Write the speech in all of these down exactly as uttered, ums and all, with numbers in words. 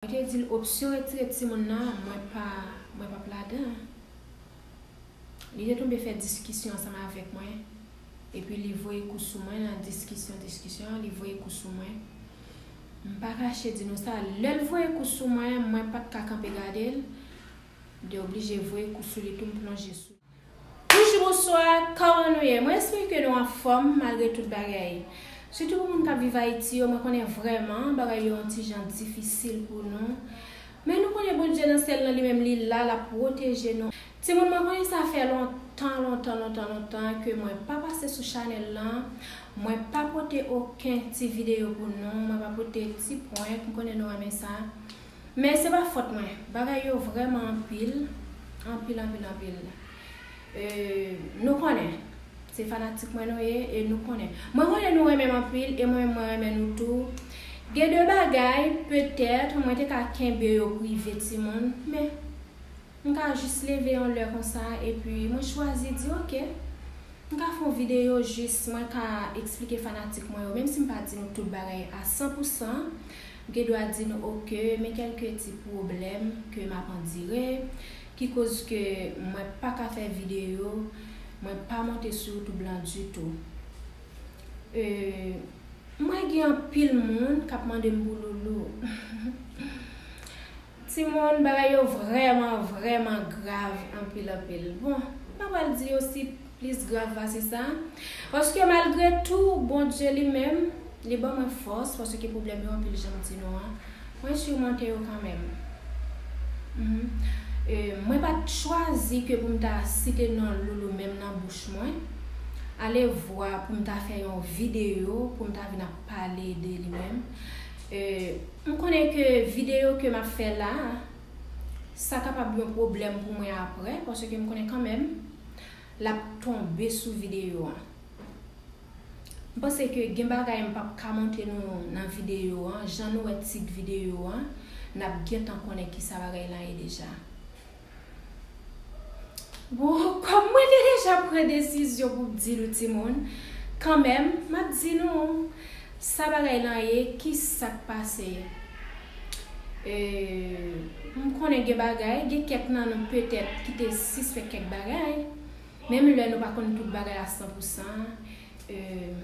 Mwen te di l opsyon retire timoun nan, mwen pa, mwen p ap ladan. Li te tonbe fè diskisyon ansanm avèk mwen, epi li voye kou sou mwen nan diskisyon, diskisyon an, li voye kou sou mwen. M pa kache di nou sa, lè l voye kou sou mwen, mwen pa t ka kanpe gade l, m te oblije voye kou sou li tou, m plonje sou li. Bonjou, bonswa, kòman nou ye? Mwen espere ke nou anfòm malgre tout bagay. Sitou pou moun k ap viv Ayiti yo, mwen konnen vrèman bagay yo yon ti jan difisil pou nou. Men nou konnen Bondye nan syèl lan, li menm li la, l ap pwoteje nou. Timoun, mwen konnen sa fè lontan, lontan, lontan, lontan ke mwen pa pase sou chanèl lan. Mwen pa pote okenn ti videyo pou nou, mwen pa pote ti prank, m konnen nou renmen sa. Men se pa fòt mwen. Bagay yo vrèman anpil, anpil, anpil, anpil. E, nou konnen, se fanatik mwen nou ye, e nou konnen. Mwen konnen nou renmen m anpil, e mwen menm mwen renmen nou tou. Gen de bagay, petèt, mwen te ka kenbe yo prive timoun, men m ka jis leve yon lè konsa, epi mwen chwazi di, oke, m ka fè yon videyo jis, mwen ka eksplike fanatik mwen yo, menm si m pa di nou tout bagay a san pou san, m gen dwa di nou, oke, men kèlke ti pwoblèm ke m ap andire, ki koz ke mwen pa ka fè videyo, mwen pa monte sou YouTube lan ditou. E, mwen gen anpil moun k ap mande m pou Loulou. Timoun, bagay yo vrèman, vrèman grav anpil, anpil. Bon, m pa pral di yo si plis grav pase sa. Paske malgre tou, Bondye li menm, li ban mwen fòs, paske pwoblèm yo anpil jan m di nou an. Mwen sirmonte yo kanmenm. Mhm. E, mwen pa t chwazi ke pou m ta site non Loulou menm nan bouch mwen. Alevwa pou m ta fè yon videyo, pou m ta vin ap pale de li menm. E, m konnen ke videyo ke m ap fè la, sa kapab yon pwoblèm pou mwen aprè, paske m konnen kanmenm, l ap tonbe sou videyo an. M panse ke gen bagay m p ap ka montre nou nan videyo an, jan nou wè tit videyo an, n ap gentan konnen kisa bagay lan ye deja. Bon, kòm mwen te deja pran desizyon pou m di nou timoun, kanmenm, m ap di nou sa bagay lan ye, kisa k pase. E, m konnen gen bagay, gen kèk nan nou petèt ki te sispèk kèk bagay, menm lè nou pa konn tout bagay a san pou san. E,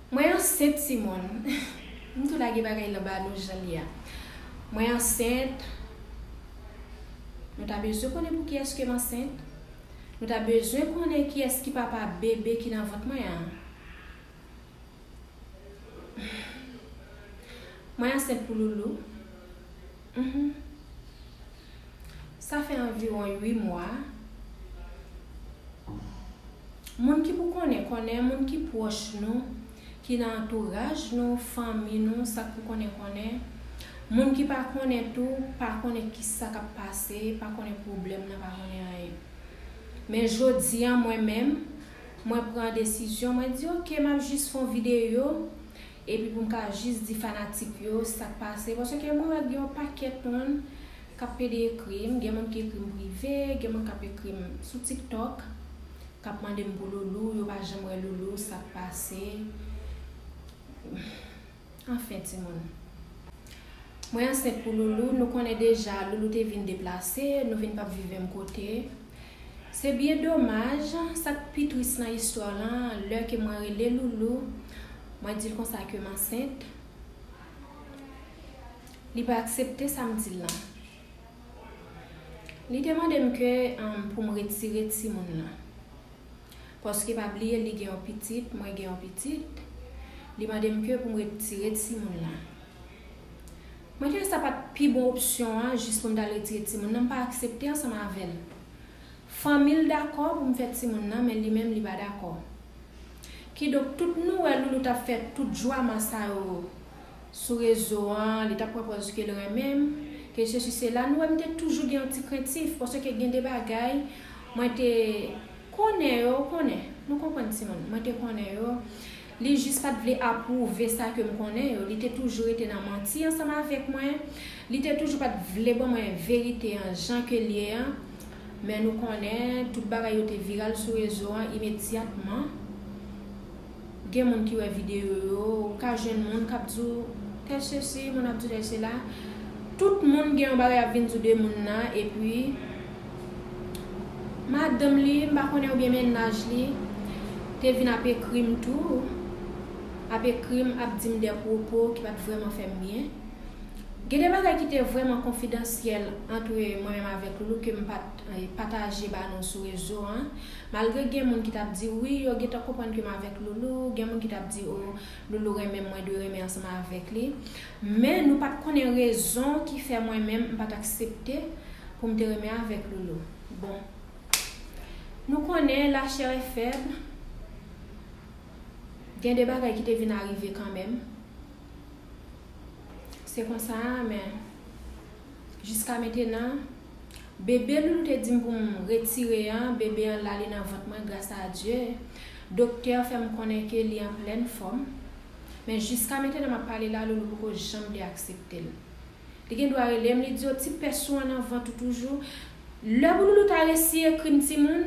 mwen ansent, timoun. M tou lage bagay lan ba nou jan l ye a. Mwen ansent. Nou ta bezwen konnen pou kiyès ke m ansent. Nou ta bezwen konnen kiyès ki papa bebe ki nan vant mwen an. Mwen ansent pou Loulou. Mhm. Sa fè anviwon uit mwa. Moun ki pou konnen, konnen. Moun ki pwòch nou, ki nan antouraj nou, fanmi nou, sa k pou konnen, konnen. Moun ki pa konnen tou, pa konnen kisa k ap pase, pa konnen pwoblèm nan, pa konnen anyen. Men jodi a, mwen menm, mwen pran desizyon, mwen di, oke, m ap jis fè yon videyo, epi pou m ka jis di fanatik yo sa k pase, paske mwen wè gen yon pakèt moun k ap pede ekri m, gen moun ki ekri m prive, gen moun k ap ekri m sou TikTok, k ap mande m pou Loulou, yo pa janm wè Loulou, sa k pase. Anfen, timoun. Mwen ansent pou Loulou, nou konnen deja Loulou te vin deplase, nou vin p ap viv menm kote. Se byen domaj, sa k pi tris nan istwa lan, lè ke mwen rele Loulou, mwen di l konsa ke m ansent, li pa aksepte sa m di l lan. Li te mande m ke, um, pou m retire timoun lan. Paske pa bliye li gen yon pitit, mwen gen yon pitit. Li mande m ke pou m retire timoun lan. Mwen te wè sa pa t pi bon opsyon an, jis pou m t al retire timoun nan, m pa aksepte ansanm avè l. Fanmi l dakò pou m fè timoun nan, men li menm li pa dakò. Kidonk, tout nou wè Loulou t ap fè tout jwama sa yo sou rezo an, li t ap pran pòz ke l renmen m, ke sesi sela, nou wè m te toujou gen yon ti krentif, paske gen de bagay mwen te konnen yo, konnen, nou konprann timoun, mwen te konnen yo. Li jis pa t vle apwouve sa ke m konnen yo. Li te toujou rete nan manti ansanm avèk mwen. Li te toujou pa t vle ban mwen verite an jan ke l ye an. Men nou konnen, tout bagay yo te viral sou rezo an imedyatman. Gen moun ki wè videyo yo, ou ka jwenn moun k ap di w, Tèl sesi, moun ap di tèl sela. Tout moun gen yon bagay ap vin di de moun nan, epi madanm li, m pa konnen, oubyen mennaj li, te vin ap ekri m tou, ap ekri m, ap di m de pwopo ki pa t vrèman fè m byen. Gen de bagay ki te vrèman konfidansyèl ant mwen menm avèk Loulou ke m pa t, eh, pataje ba nou sou rezo an. Malgre gen moun ki t ap di, wi, yo gentan konprann ke m avèk Loulou, gen moun ki t ap di, o, Loulou renmen m, mwen dwe renmen ansanm avèk li. Men nou pa t konnen rezon ki fè mwen menm m pa t aksepte pou m te renmen avèk Loulou. Bon, nou konnen la chair est faible. Gen de bagay ki te vin arive kanmenm. Se konsa, men jiska mentenan, bebe Loulou te di m pou m retire an, bebe an la, li nan vant mwen, gras a Dye. Doktè fè m konnen ke li an plèn fòm. Men jiska mentenan m ap pale la, Loulou poko janm vle aksepte l. Li gen dwa rele m, li di, o, ti pès ou an nan vant ou toujou. Lè pou Loulou ta resi ekri m, timoun,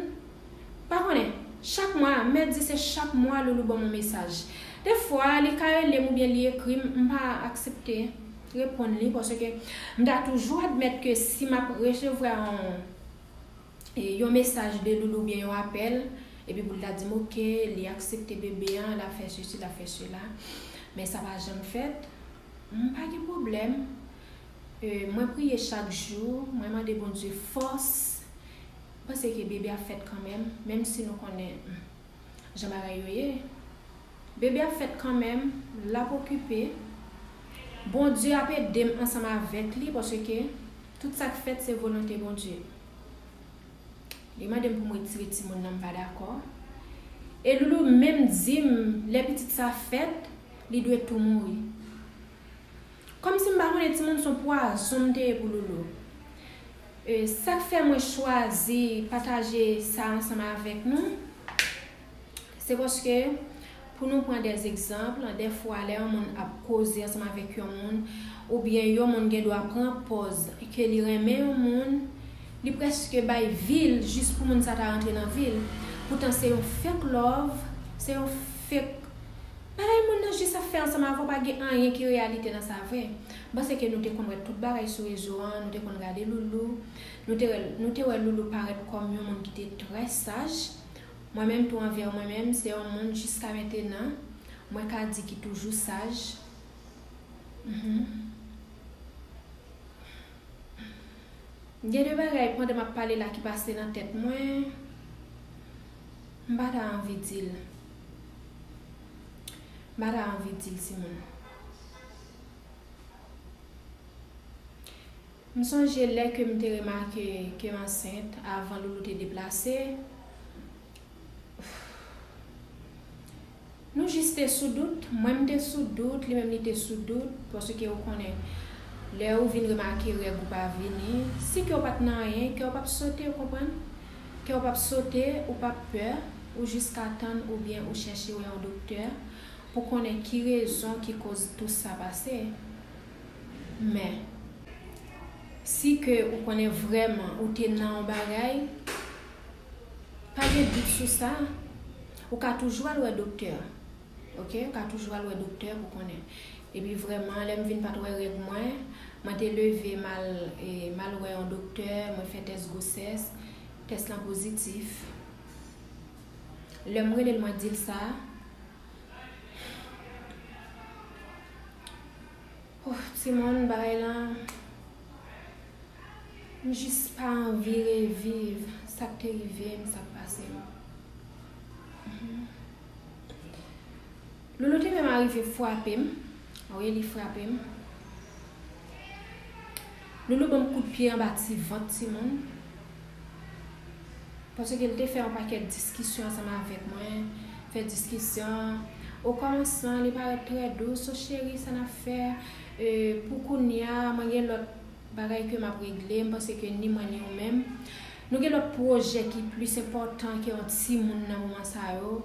pa konnen, chak mwa, m mèt di se chak mwa Loulou ban m yon mesaj. Defwa, li ka rele m oubyen li ekri m, m pa aksepte reponn li, paske m ta toujou admèt ke si m ap resevwa yon, e, yon mesaj de Loulou oubyen yon apèl, epi pou l ta di m, oke, li aksepte bebe an, l ap fè sesi, l ap fè sela. Men sa pa janm fèt. M pa gen pwoblèm. E, mwen priye chak jou, mwen mande Bondye fòs. M panse ke bebe ap fèt kanmenm, menm si nou konnen, hmm, jan bagay yo ye. Bebe ap fèt kanmenm, l ap okipe. Bondye ap ede m ansanm avèk li, paske tout sa k fèt se volonte Bondye. Li mande m pou m retire timoun nan, m pa dakò. E Loulou menm di m, lè pitit sa fèt, li dwe tou mouri. Kòmsi m pa konnen timoun se yon pwazon m te ye pou Loulou. E, sa k fè mwen chwazi pataje sa ansanm avèk nou, se paske, pou nou pran de egzanp, dèfwa lè yon moun ap koze ansanm avèk yon moun, oubyen yon moun gen dwa pran pòz ke li renmen yon moun, li prèske bay vi l jis pou moun sa ta rantre nan vi l. Poutan se yon fake love, se yon fake bagay moun nan jis ap fè ansanm avè w, pa gen anyen ki reyalite nan sa vre. M panse ke nou te konn wè tout bagay sou rezo an, nou te konn gade Loulou, nou te wè, nou te wè Loulou parèt kòm yon moun ki te trè saj. Mwen menm tou anvè mwen menm, se yon moun jiska mentenan, mwen ka di ki toujou saj. Mhm. Gen de bagay pandan m ap pale la ki pase nan tèt mwen, m pa ta anvi di l. M pa ta anvi di l, timoun. M sonje lè ke m te remake ke m ansent avan Loulou te deplase. Nou jis te sou dout, mwen m te sou dout, li menm li te sou dout, paske ou konnen, lè ou vin remake règ ou pa vini, si ke w pa t nan anyen, kè w p ap sote, ou konprann? Kè w p ap sote, ou p ap pè, ou jis ka tann oubyen ou chèche wè yon doktè pou konnen ki rezon ki koz tou sa pase. Men, si ke ou konnen vrèman ou te nan yon bagay, pa gen dout sou sa, ou ka toujou al wè doktè. Oke, ou ka toujou al wè doktè pou konnen. Epi vrèman, lè m vin pa t wè règ mwen, mwen te leve m al, e, m al wè yon doktè, mwen fè tès gwosès, tès lan pozitif. Lè m rele l, mwen di l sa, oh, timoun, bagay lan, m jis pa anvi reviv sa k te rive m, sa k pase m. Mhm. Loulou te menm arive frape m. Wi, li frape m. Loulou ban m kout pye anba ti vant, timoun. Paske l te fè yon pakèt diskisyon ansanm avèk mwen. Fè diskisyon. Okòmansman, li parèt trè dous. O cheri, sa n ap fè? E, pou kounye a, mwen gen lòt bagay ke m ap regle. M panse ke ni mwen ni ou menm, nou gen lòt pwojè ki plis enpòtan ke yon timoun nan moman sa yo.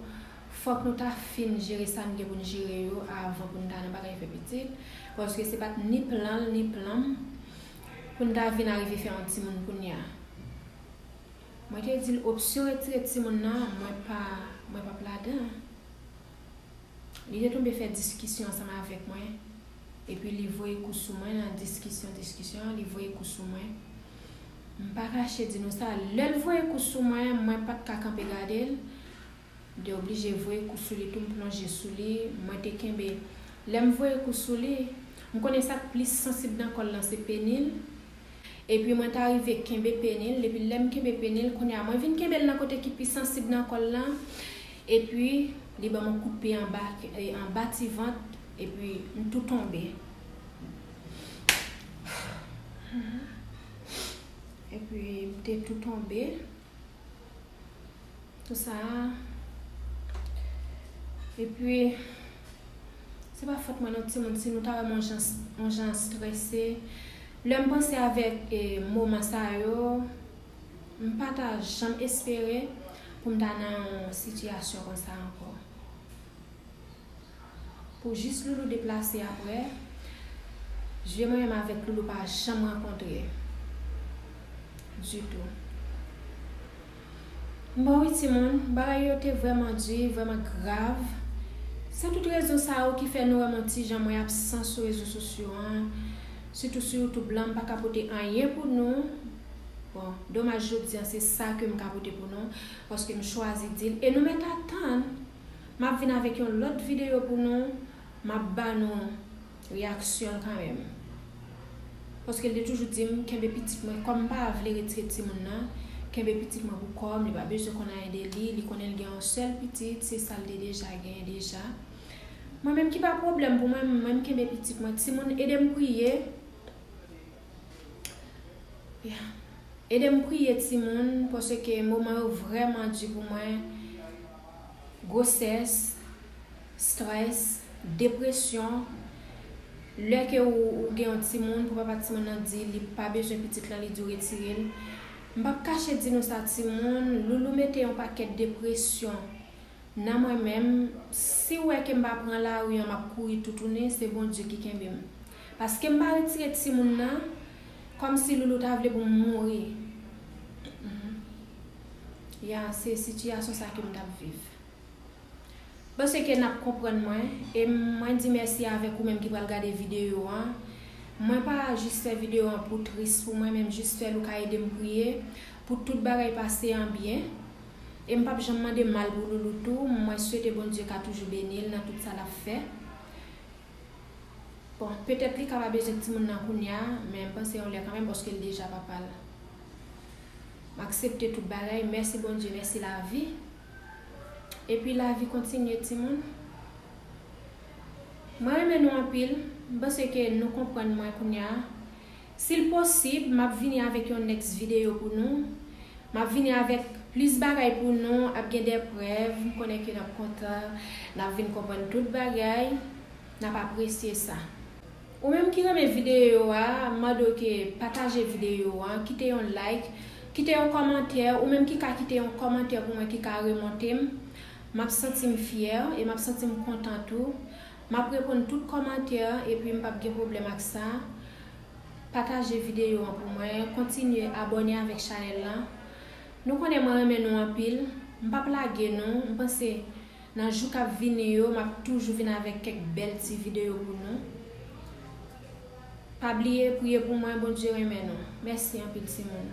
Fòk nou ta fin jere sa n gen pou n jere yo avan pou n ta nan bagay fè pitit. Paske se pa t ni plan l, ni plan m pou n ta vin arive fè yon timoun kounye a. Mwen te di l opsyon retire timoun nan, mwen pa, mwen p ap ladan. Li te tonbe fè diskisyon ansanm avèk mwen. Epi li voye kou sou mwen nan diskisyon, diskisyon, li voye kou sou mwen. M pa kache di nou sa, lè l voye kou sou mwen, mwen pa t ka kanpe gade l. M te oblije voye kou sou li tou, m plonje sou li, mwen te kenbe. Lè m voye kou sou li, m konnen sa k plis sansib nan kò l lan se peni l. Epi mwen ta rive kenbe peni l, epi lè m kenbe peni l, kounye a mwen vin kenbe l nan kote ki pi sansib nan kò l lan, epi li ban m yon kout pye anba, e, anba ti vant, epi m tou tonbe. Epi m te tou tonbe. Tou sa. Epi, se pa fòt mwen non timoun, si nou ta wè m yon jan, yon jan strese. Lè m panse avèk, e, moman sa yo, m pa ta janm espere pou m ta nan yon sitiyasyon konsa ankò. Pou jis Loulou deplase apre, je mwen menm avèk Loulou pa janm rankontre. Ditou. Bon wi timoun, bagay yo te vrèman di, vrèman grav. Se tout rezon sa yo ki fè nou wè m yon ti jan mwen absan sou rezo sosyo an, sitou sou YouTube lan, m pa ka pote anyen pou nou. Bon, domaj jodi an se sa ke m ka pote pou nou, paske m chwazi di l. E nou mèt atann, m ap vin avèk yon lòt videyo pou nou, m ap ba nou reyaksyon l kanmenm. Paske l te toujou di m, kenbe pitit mwen, kòm m pa vle retire timoun nan, kenbe pitit mwen pou kò m, li pa bezwen konn anyen de li, li konnen l gen yon sèl pitit, se sa l te deja genyen deja. Mwen menm ki pa pwoblèm pou mwen, mwen m kenbe pitit mwen. Timoun, ede m priye. Yeah. Ede m priye timoun, paske moman yo vrèman di pou mwen. Gwosès, strès, depresyon. Lè ke ou, ou gen yon timoun, pou papa timoun nan di li pa bezwen pitit lan, li di w retire l. M p ap kache di nou sa, timoun, Loulou mete yon pakèt depresyon nan mwen menm. Si w wè ke m pa pran lari an, m ap kouri toutouni, se Bondye ki kenbe m. Paske m pa retire timoun nan, kòmsi Loulou ta vle pou m mouri. Mhm. Ya, se sitiyasyon sa ke m t ap viv. Paske n ap konprann mwen, e mwen di mèsi avèk ou menm ki pral gade videyo an. Mwen pa jis fè videyo an pou tris pou mwen, men m jis fè l ou ka ede m priye pou tout bagay pase an byen. E m p ap janm mande mal pou Loulou tou. Mwen swete Bondye ka toujou beni l nan tout sa l ap fè. Bon, petèt li ka pa bezwen timoun nan kounye a, men m panse yon lè kanmenm, paske l deja papa l. M aksepte tout bagay. Mèsi Bondye, mèsi lavi. Epi lavi kontinye, timoun. Mwen renmen nou anpil. M panse ke nou konprann mwen kounye a. Si l posib, m ap vini avèk yon next videyo pou nou. M ap vini avèk plis bagay pou nou. Ap gen de prèv. M konnen ke n ap kontan. N ap vin konprann tout bagay. N ap apresye sa. Ou menm ki renmen videyo a, m mande w ke pataje videyo a, kite yon like, kite yon kòmantè, ou menm ki ka kite yon kòmantè pou mwen ki ka remonte m, m ap santi m fyè e m ap santi m kontan tou. M ap reponn tout kòmantè epi m p ap gen pwoblèm ak sa. Pataje videyo an pou mwen, kontinye abòne avèk chanèl lan. Nou konnen mwen renmen nou anpil, m p ap lage nou, m panse nan jou k ap vini yo, m ap toujou vin avèk kèk bèl ti videyo pou nou. Pa bliye, priye pou mwen, Bondye renmen nou. Mèsi anpil, timoun.